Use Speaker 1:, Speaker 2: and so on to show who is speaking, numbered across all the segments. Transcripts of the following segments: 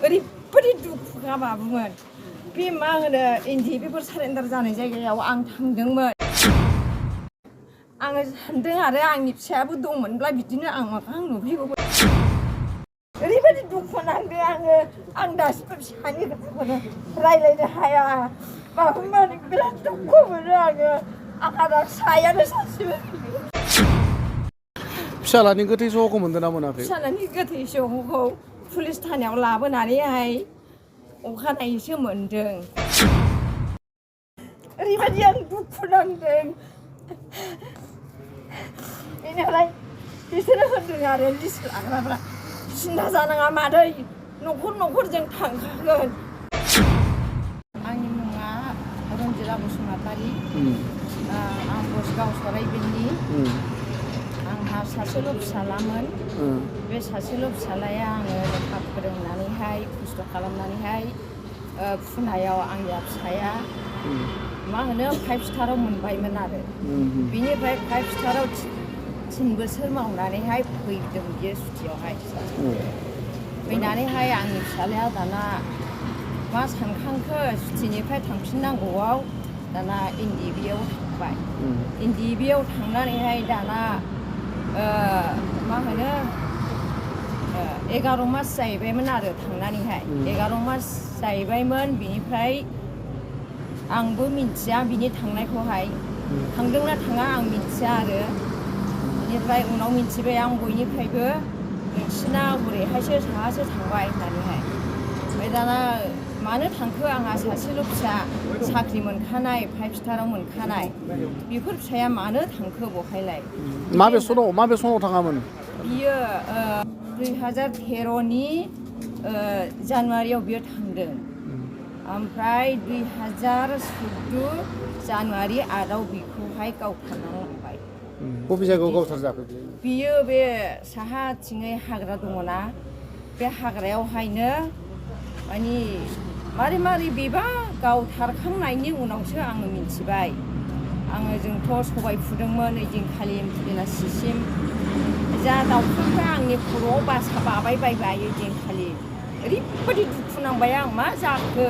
Speaker 1: ओरैबायदि दुखुखा बाबुमोन बे मा होनो इन्दि बेफोर सारेन्डार जानाय जायगायाव आं थांदोंमोन आङो सानदों आरो आंनि फिसायाबो दंमोनब्ला बिदिनो आं मोखां नुफैगौमोन ओरैबायदि दुखु नांदों आं दासिमबो फिसानि खोथाखौनो रायज्लायनो हाया बाबुमोन बिराद दुखु मोनो आंहा दा फिसायानो सासेबो
Speaker 2: फिसालानि गोथै सहखौ मोनदों ना मोनाखै?
Speaker 1: फिसालानि गोथै सहखौ पुलिस थानायाव लाबोनानैहाय अखानायैसो मोनदों ओरैबायदि आं दुखु नांदों बेनिफ्राय बिसोरो होनदों आरो लिस्ट लाग्राफ्रा सिन्था जानाङा मादै न'खर जों थांखागोन आंनि मुङा रन्जिला बसुमतारी आं बसगाव सराइबिलनि आंहा सासेल' फिसालामोन बे सासेल' फिसालाया आङो लेखा फोरोंनानैहाय खस्थ' खालामनानैहाय फुनायाव आंनि फिसाया मा होनो 5 स्टाराव मोनबायमोन आरो बिनिफ्राय 5 स्टाराव 3 बोसोर मावनानैहाय फैदों बियो सुटियावहाय फैनानैहाय आंनि फिसालाया दाना मा सानखांखो सुटिनिफ्राय थांफिननांगौआव दाना NDB-आव थांबाय NDB-आव थांनानैहाय दाना मा होनो 11 मास जाहैबायमोन आरो थांनानैहाय 11 मास जाहैबायमोन बिनिफ्राय आंबो मिन्थिया बिनि थांनायखौहाय थांदोंना थाङा आं मिन्थिया आरो बेनिफ्राय उनाव मिन्थिबाय आं बयनिफ्रायबो नोंसिना हरैहायसो साहासो थांबाय होननानैहाय ओमफ्राय दाना मानो थांखो आंहा सासेल' फिसा साख्रि मोनखानाय 5 स्टाराव मोनखानाय बेफोर फिसाया मानो थांखो बहायलाय
Speaker 2: माबे सनाव थाङामोन
Speaker 1: बियो 2013नि जानुवारियाव बियो थांदों ओमफ्राय 2014 जानुवारि 8आव बिखौहाय गावथारना लांबाय
Speaker 2: बबे जायगायाव गावथार जाखो
Speaker 1: बियो बे साहाथिङै हाग्रा दङना बे हाग्रायावहायनो माने मारै बेबा गावथारखांनायनि उनावसो आङो मिन्थिबाय जोंथ' सबाय फुदोंमोन ओइदिनखालि बेलासिसिम जा दाउखाफ्रा आंनि खर'आव बासा बाबाय बायबाय ओइदिनखालि ओरैबायदि दुखु नांबाय आं मा जाखो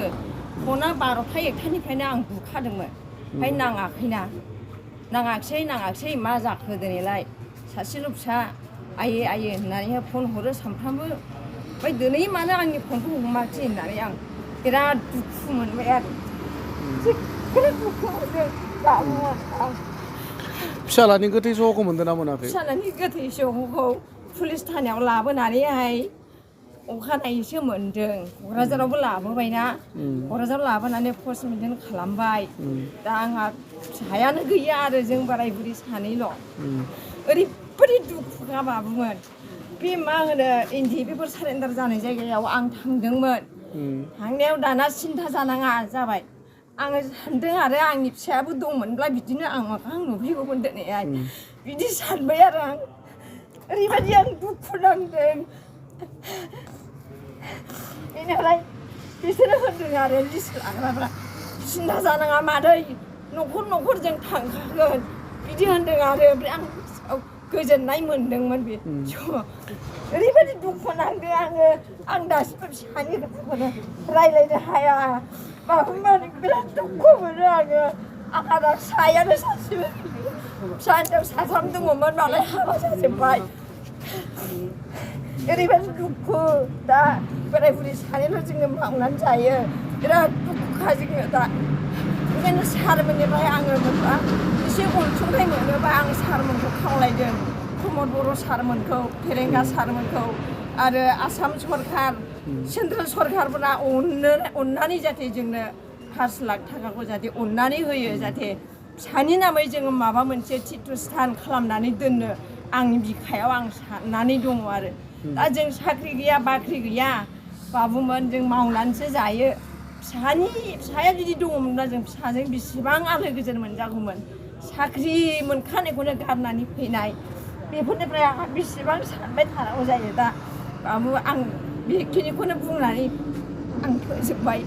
Speaker 1: फना 12था 1थानिफ्रायनो आं बुखादोंमोन ओमफ्राय नाङाखिसै मा जाखो दिनैलाय सासेल' फिसा आयै होननानैहाय फन हरो सानफ्रामबो ओमफ्राय दिनै मानो आंनि फनखौ हमाखिसै होननानै आं बिराद दुखु मोनबाय आरो बिराद दुखु मोनदों
Speaker 2: फिसालानि गोथै सहखौ मोनदों ना मोनाखै?
Speaker 1: फिसालानि गोथै सहखौ पुलिस थानायाव लाबोनानैहाय अखानायैसो मोनदों क'क्राझारावबो लाबोबायना क'क्राझाराव लाबोनानै पस्टमर्टेम खालामबाय दा आंहा फिसायानो गैया आरो जों बोराय बुरि सानैल' ओरैबायदि दुखुखा बाबुमोन बे मा होनो NDB-फोर सारेन्डार जानाय जायगायाव आं थांदोंमोन थांनायाव दाना सिन्था जानाङा जाबाय आङो सानदों आरो आंनि फिसायाबो दंमोनब्ला बिदिनो आं मोखां नुफैगौमोन दिनैहाय बिदि सानबाय आरो आं ओरैबायदि आं दुखु नांदों बेनिफ्राय बिसोरो होनदों आरो लिस्ट लाग्राफ्रा सिन्था जानाङा मादै न'खर जों थांखागोन बिदि होनदों आरो ओमफ्राय आं गोजोननाय मोनदोंमोन बे ओरैबायदि दुखु नांदों आं दासिमबो फिसानि खोथाखौनो रायज्लायनो हाया बाबुमोन बिराद दुखु मोनो आंहा दा फिसायानो सासेबो फिसा हिनजाव 3 दङमोन मालाय हाबा जाजोब्बाय ओरैबायदि दुखु दा बोराय बुरि सानैल' जोङो मावनानै जायो बिराद दुखुखा जोङो दा ओंखायनो सारमोननिफ्राय आङो मोनबा एसे अनसुंथाइ मोनोबा आं सारमोनखौ खावलायदों प्रमद बर' सारमोनखौ फेरेंगा सारमोनखौ आरो आसाम सरकार सेन्ट्रेल सरकारफोरा अननानै जाहाथे जोंनो 5 लाख थाखाखौ जाहाथे अननानै होयो जाहाथे फिसानि नामै जोङो माबा मोनसे तीर्थस्थान खालामनानै दोननो आंनि बिखायाव आं साननानै दङ आरो दा जों साख्रि गैया बाख्रि गैया बाबुमोन जों मावनानैसो जायो फिसाया जुदि दङमोनब्ला जों फिसाजों बेसेबां आलो गोजोन मोनजागौमोन साख्रि मोनखानायखौनो गारनानै फैनाय बेफोरनिफ्राय आंहा बेसेबां सानबाय थानांगौ जायो दा बाबु आं बेखिनिखौनो बुंनानै आं फोजोबबाय